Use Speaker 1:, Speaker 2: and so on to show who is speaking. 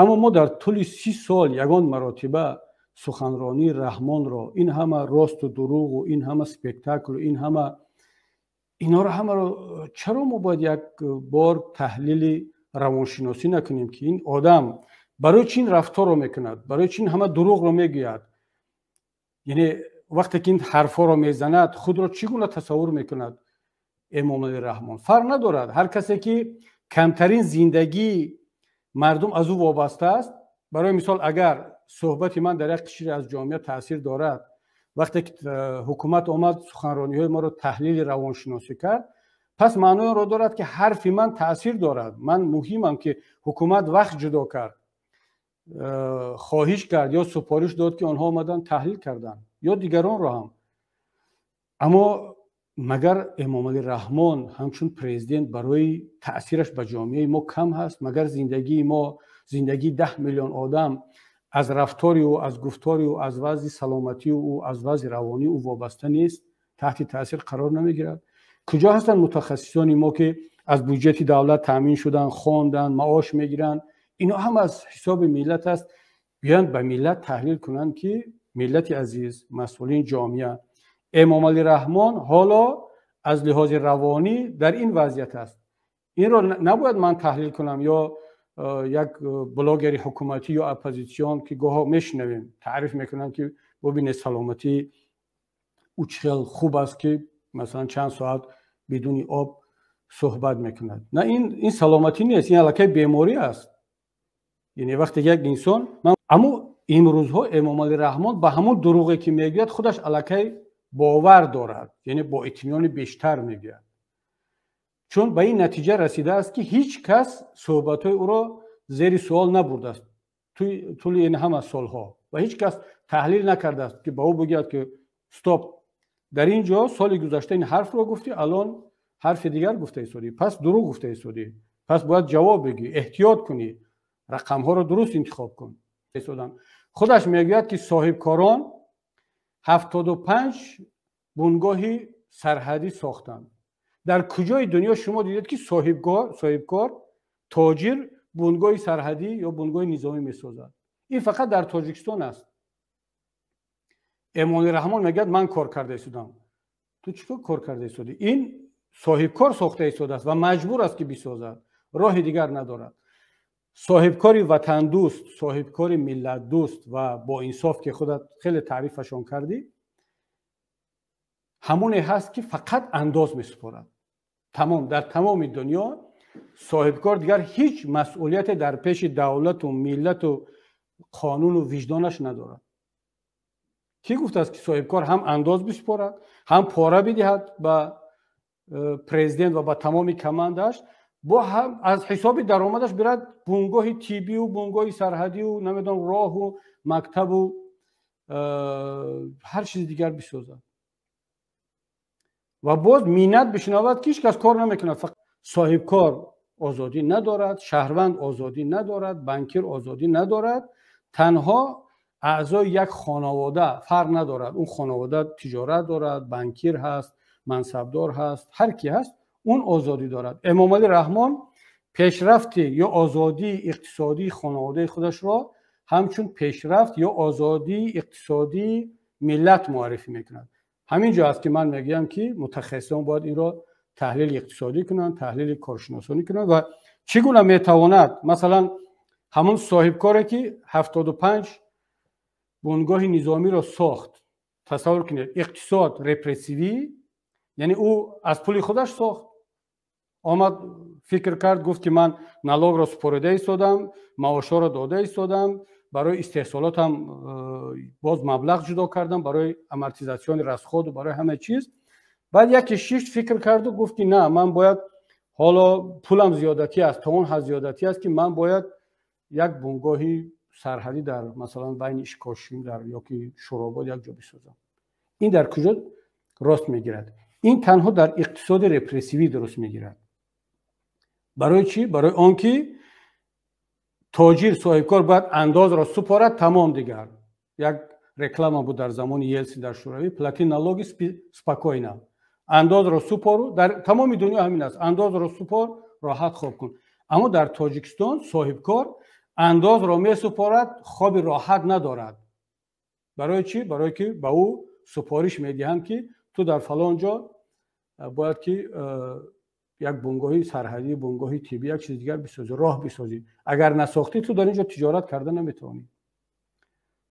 Speaker 1: Аммо мо дар тӯли 30 сол ягон маротиба суханронии Раҳмонро, ин ҳама росту дурӯғу ин ҳама спектаклу ин ҳама инҳоро ҳамаро чаро мо бояд як бор таҳлили равоншиносӣ накунем, ки ин одам барои чӣ ин рафторро мекунад, барои чӣ ин ҳама дурӯғро мегӯяд? Яъне вақте ки ин ҳарфҳоро мезанад, худро чӣ гуна тасаввур мекунад Эмомалӣ Раҳмон? Фарқ надорад, ҳар касе ки камтарин зиндагии мардум аз ӯ вобаста аст. Барои мисол, агар суҳбати ман дар як қишре аз ҷомеа таъсир дорад, вақте ки ҳукумат омад, суханрониҳои моро таҳлили равоншиносӣ кард, пас маънои онро дорад, ки ҳарфи ман таъсир дорад, ман муҳимам, ки ҳукумат вақт ҷудо кард, хоҳиш кард ё супориш дод, ки онҳо омаданд, таҳлил карданд ё дигаронро ҳам. Аммо магар Эмомалӣ Раҳмон ҳамчун президент барои таъсираш ба ҷомеаи мо кам ҳаст? Магар зиндагии мо, зиндагии 10 миллион одам аз рафтори ӯ, аз гуфтори ӯ, аз вазъи саломатии ӯ, аз вазъи равонии ӯ вобаста нест, таҳти таъсир қарор намегирад? Куҷо ҳастанд мутахассисони мо, ки аз буҷети давлат таъмин шуданд, хонданд, маош мегиранд? Ино ҳам аз ҳисоби миллат аст. Биёянд, ба миллат таҳлил кунанд, ки миллати азиз, масъулини ҷомеа, Эмомалӣ Раҳмон ҳоло аз лиҳози равонӣ дар ин вазъият аст. Инро набояд ман таҳлил кунам ё як блогери ҳукуматӣ ё оппозитсион, ки гоҳо мешунавем, таъриф мекунанд, ки бубинед, саломатии ӯ чӣ хел хуб аст, ки масалан чанд соат бидуни об суҳбат мекунад. На, ин саломатӣ нест, ин аллакай беморӣ аст. Яъне вақте як инсон, аммо имрӯзҳо Эмомалӣ Раҳмон ба ҳамон дурӯғе, ки мегӯяд, худаш аллакай бовар дорад, яъне бо итминони бештар мегӯяд, чун ба ин натиҷа расидааст, ки ҳеҷ кас суҳбатҳои ӯро зери суол набурдааст тӯли ин ҳама солҳо ва ҳеҷ кас таҳлил накардааст, ки ба ӯ бигӯяд, ки стоп, дар ин ҷо соли гузашта ин ҳарфро гуфтӣ, алон ҳарфи дигар гуфта истодӣ, пас дурӯғ гуфта истодӣ, пас бояд ҷавоб бигӯӣ, эҳтиёт кунӣ, рақамҳоро дуруст интихоб кун. Худаш мегӯяд, ки соҳибкорон 75 бунгоҳи сарҳадӣ сохтанд. Дар куҷои дунё шумо дидед, ки соҳибкор, тоҷир бунгоҳи сарҳадӣ ё бунгоҳи низомӣ месозад? Ин фақат дар Тоҷикистон аст. Эмомалӣ Раҳмон мегӯяд, ман кор карда истодам. Ту чӣ кор кор карда истодӣ? Ин соҳибкор сохта истодааст ва маҷбур аст, ки бисозад, роҳи дигар надорад. Соҳибкори ватандӯст, соҳибкори миллатдӯст ва боинсоф, ки худат хеле таърифашон кардӣ, ҳамоне ҳаст, ки фақат андоз месупорад, тамом. Дар тамоми дунё соҳибкор дигар ҳеҷ масъулияте дар пеши давлату миллату қонуну виҷдонаш надорад. Кӣ гуфтааст, ки соҳибкор ҳам андоз бисупорад, ҳам пора бидиҳад ба президент ва ба тамоми командааш, бо ҳам аз ҳисоби даромадаш бирад бунгоҳи тиббию бунгоҳи сарҳадию, намедонам, роҳу мактабу ҳар чизи дигар бисозад ва боз миннат бишунавад, ки ҳеҷ кас кор намекунад? Соҳибкор озодӣ надорад, шаҳрванд озодӣ надорад, банкир озодӣ надорад. Танҳо аъзои як хонавода, фарқ надорад, он хонавода тиҷорат дорад, банкир ҳаст, мансабдор ҳаст, ҳар ки ҳаст, он озодӣ дорад. Эмомалӣ Раҳмон пешрафти ё озодии иқтисодии хонаводаи худашро ҳамчун пешрафт ё озодии иқтисодии миллат муаррифӣ мекунад. Ҳамин ҷо аст, ки ман мегӯям, ки мутахассисон бояд инро таҳлили иқтисодӣ кунанд, таҳлили коршиносонӣ кунанд ва чӣ гуна метавонад, масалан, ҳамон соҳибкоре, ки 75 бунгоҳи низомиро сохт, тасаввур кунед, иқтисод репрессивӣ, яъне ӯ аз пули худаш сохт, омад, фикр кард, гуфт, ки ман налогро супорида истодам, маошҳоро дода истодам, барои истеҳсолотам боз маблағ ҷудо кардам, барои амортизационный расходу барои ҳама чиз. Баъд яке шишт, фикр карду гуфт, ки на, ман бояд ҳоло пулам зиёдатӣ аст, то он ҳад зиёдатӣ аст, ки ман бояд як бунгоҳи сарҳадӣ дар, масалан, байни Ишкошим дар ёки Шӯробод як ҷо бисозам. Ин дар куҷо рост мегирад? Ин танҳо дар иқтисоди репрессивӣ дуруст мегирад. Барои чӣ? Барои он ки тоҷир, соҳибкор бояд андозро супорад, тамом. Дигар як реклама буд дар замони Елсин дар Шӯравӣ: «Плати налоги, спи спокойно». Андозро супору, дар тамоми дунё ҳамин аст, андозро супор, роҳат хоб кун. Аммо дар Тоҷикистон соҳибкор Андозро месупорад, хоби роҳат надорад. Барои чӣ? Барое ки ба ӯ супориш медиҳанд, ки ту дар фалон ҷо бояд ки як бунгоҳи сарҳадӣ, бунгоҳи тиббӣ, як чизи дигар бисозӣ, роҳ бисозӣ. Агар насохтӣ, ту дар ин ҷо тиҷорат карда наметавонӣ.